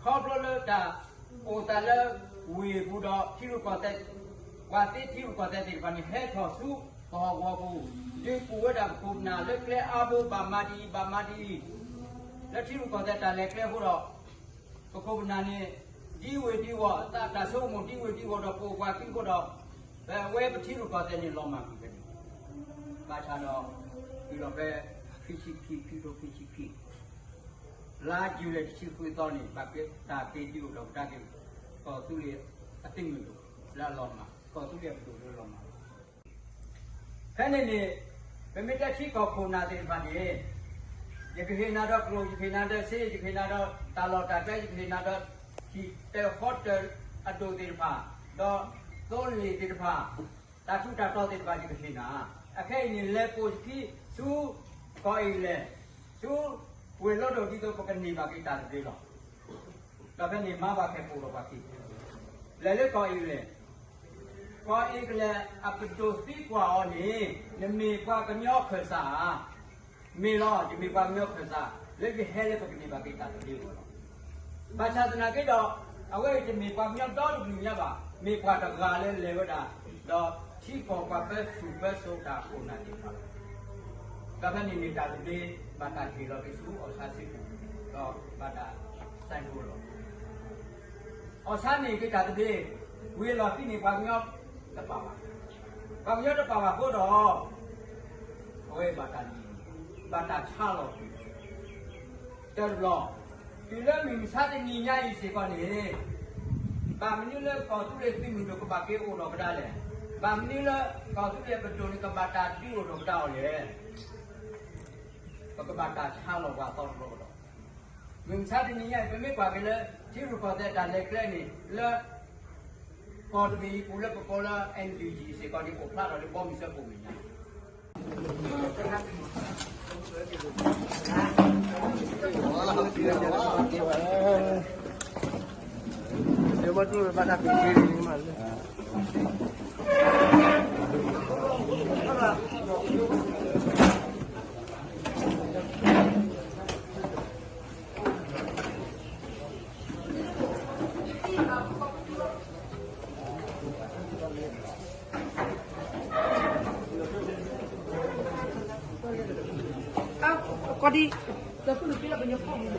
ခီဖျိလၢတၢ်အိၣ်သးလၢဝ့ၢ်ပူၤဒီးထံရူၢ်ကီၢ်သဲး, ပှၤသ့ထံရူၢ်ကီၢ်သဲးသ့ၣ်တဖၣ်န့ၣ် ဟဲထီၣ်ဆူကဟီၣ်ကဝီၤပူၤ, ဒုးကူၣ်ဝဲဒၣ်ပခိၣ်ပနၢ်လၢကျဲအါဘိ ဘၣ်မၤဒ်အံၤ ဘၣ်မၤဒ်အံၤ, လၢထံရူၢ်ကီၢ်သဲးတၢ်လဲၤကျဲအဃိဒီး ပခိၣ်ပနၢ်န့ၣ် ဒ်ဝ့ၤဒ်ဝီၤ, တၢ်ဆိကမိၣ်ဒ်ဝ့ၤဒ်ဝီၤဒီး ပအိၣ်ပှၤခံအဃိဒီး ပဝဲပထံရူၢ်ကီၢ်သဲးန့ၣ် လီၤမၢ်ကွံာ်ဖဲန့ၣ်, ဘၣ်ဆၣ်ဒီး တုၤလီၤဖဲ ခံဆံခံ, ခံထိခံဆံခံ, လါယူၤလံ တဆံဃုသီန့ၣ် ဘၣ်က့ၤတၢ်က့ၤဒုးအိၣ်ထီၣ်ကဒါက့ၤ ကီၢ်သူလ့ၤအသုးမုၢ်ဒိၣ်လၢအလီၤမၢ်, ကီၢ်သူလ့ၤအပဒိၣ်လၢအလီၤမၢ် ဖဲန့ၣ်န့ၣ် ပမ့ၢ်တဲထံကီၢ်ခိၣ်နၢ်သ့ၣ်တဖၣ်န့ၣ် ယကဟ့ၣ်နၤဒီးကျိၣ်, ယကဟ့ၣ်နၤဒီးစ့, ယကဟ့ၣ်နၤဒီးတၢ်လီၢ်တၢ်ကျဲ, ယကဟ့ၣ်နၤဒီးဟံၣ်တၢ်ဃီတၢ်အဒိၣ်သ့ၣ်တဖၣ်, ဒီးသိလ့ၣ်သ့ၣ်တဖၣ်, တၢ်ထူးတၢ်တီၤသ့ၣ်တဖၣ် ယကဟ့ၣ်နၤ. အခဲအံၤန့ၣ် လဲၤပိာ်ယခံဆူကီၢ်အ့လၢၣ်, ဆူဝ့ၢ်လီၤဒိၣ် ဒ်သိးပကန့ၢ်ဘၣ်က့ၤတၢ်သဘျ့လီၤ. ဒီးဖဲန့ၣ်မၤဘၣ်ခဲကိာ်ဒီးပှၤခံ, လဲၤလၢကီၢ်အ့လၢၣ်, ကီၢ်အ့လၢၣ်အပဒိၣ်သံကွၢ်အီၤန့ၣ် နမ့ၢ်ပှၤကညီခၢၣ်စးဧါ. မ့ၢ်လီၤ, ယမ့ၢ်ပှၤကညီခၢၣ်စး လၢယဟဲလၢပကန့ၢ်ဘၣ်က့ၤတၢ်သဘျ့အဂီၢ်လီၤ. ဘၣ်ဆၣ်သနာ်က့ဒီး အဝဲအံၤတမ့ၢ်ပှၤကညီဒီတကလုာ်ညါဘၣ်, မ့ၢ်ပှၤတဂၤလၢလဲၤဝဲဒၣ် ဒီးထံကီၢ်ပှၤပၢဆူၣ်ပၢစိးတၢ်ခိၣ်နၢ်သ့ၣ်တဖၣ်လီၤ. ဒီးဖဲန့ၣ်န့ၣ် တၢ်သဘျ့ဘၣ်တၢ်ဟ့ၣ်လီၤက့ၤဆူအီၣ်ဆါစ့ပူၤ, ဒီးဘၣ်တၢ်စဲးဖိလီၤ. အီၣ်ဆါန့ၢ်က့ၤတၢ်သဘျ့, ဝံၤအလီၢ်ခံန့ၣ် ပှၤကညီတပာ်ဘၣ်, ပှၤကညီတပာ်ဘၣ်အဃိဒီး အဝဲဘၣ်တၢ်လံၤ, ဘၣ်တၢ်ဆါလီၤကွံာ် တဘျီ, တုၤလၢမုၢ်မဆါတနံၤညါအံၤစ့ၢ်ကီးန့ၣ်, ဘၣ်မနုၤလၢကီၢ်သူလ့ၤသုးမုၢ်ဒိၣ်ကဘၣ်က့ၤအိၣ်ထီၣ်ကဒါလဲၣ်. ဘၣ်မနုၤလၢကီၢ်သူလ့ၤအပဒိၣ်န့ၣ် ကဘၣ်တၢ်ဒုးအိၣ်ထီၣ်ကဒါအီၤလဲၣ်. ပကဘၣ်တၢ်ဆါလီၤပှၤသီတဘျီကဒီး, မုၢ်မဆါတနံၤညါအံၤ ပမ့ၢ်ကွၢ်က့ၤလၢ ထံရူၢ်ကီၢ်သဲးတၢ်လဲၤကျဲန့ၣ် လၢ ကီၢ်တဘ့ၣ်အံၤပူၤလၢပကိးလၢ NUG စ့ၢ်ကီးန့ၣ် အိၣ်ဖျါထီၣ်လၢဘီမုၢ်စၢဖှိၣ်မဲာ်ညါ ကီဒံ, ဒီးသူၣ်နုာ်တ့လီၤပညိၣ်ဖီၣ်မူ